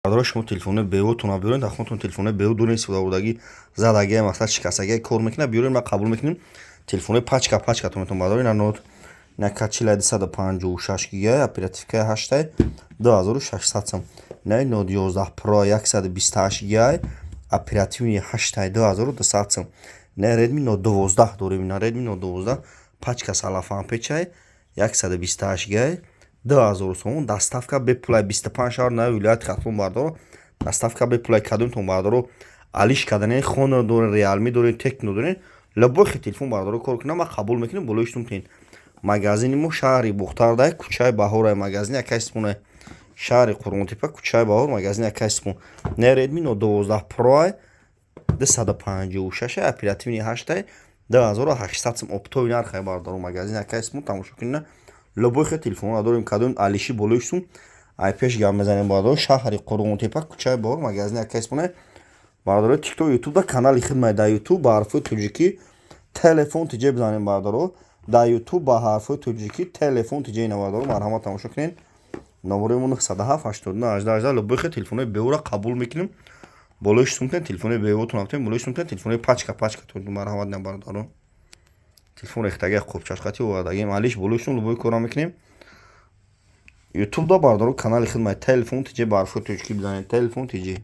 Бародаро, шумо телефони беотона биёред, дар хонатон телефони бео доред, истифодабурдагӣ, задагӣ, масалан, шикастагӣ, кор мекунад, биёред, ма қабул мекунем. Телефони пачка пачка метавон, бародаро. Ина Ноут ина качилай 256 гигай, оперативкаи ҳаштай, 2600 сом. Ина Ноут 11 Про, 128 гигай, оперативный ҳаштай, 2200 сом. Ина Redmi Note 12 дорем. Ина Redmi Note 12, пачка салафанпечай, 128 гигай, 2000 сомон, доставка бепулай, 25 шаҳр нави вилояти Хатлон, бардоро, доставка бепулай. Кадомтон, бардоро, алиш кардане Хонор дорен, Реалми дорен, Техно дорен, любой хел телефон, бардоро, кор кунам, ма қабул мекунем. Болои шутум тен магазини мо шаҳри Бухтардай, кӯчаи Баҳорай, магазини акай Сипонай. Шаҳри Қурғонтепа, кӯчаи Баҳор, магазини акай Сипон. Не Redmi Note 12 Pro, 256, оперативный ҳаштай, 2800 сом, оптовый нархай, бардоро. Магазини акай Сипон, тамошо кунина. Любой хел телефонро дорем, кадом алиши, болои шутум ай пеш гап мезанем, бардоро. Шаҳри Қурғонтепа, кӯчаи Баҳор, магазини акай Сипонай. Бардоро, Тикток, Ютуб да канали хидмат, дар Ютуб ба ҳарфҳои тоҷикӣ «Телефон тиҷе» бизанем, бардоро. Дар Ютуб ба ҳарфҳои тоҷикӣ «Телефон тиҷе» ина, бардоро, марҳамат, тамошо кунед. Номерои мо 907 89 18 18. Любой хел телефонои беора қабул мекунем. Болои шутум кунед, телефонои беотон рафтем, болои шутум кунед, телефонои пачка пачка, марҳамат. На, бардоро, телефон рехтаги, қопчашқати овардагим, алиш, болои шутум любой кора мекунем. Ютуб да, бардоро, канали хидмат «Телефон тиҷе» ба ҳарфҳои тоҷикӣ бизанед, «Телефон тиҷе».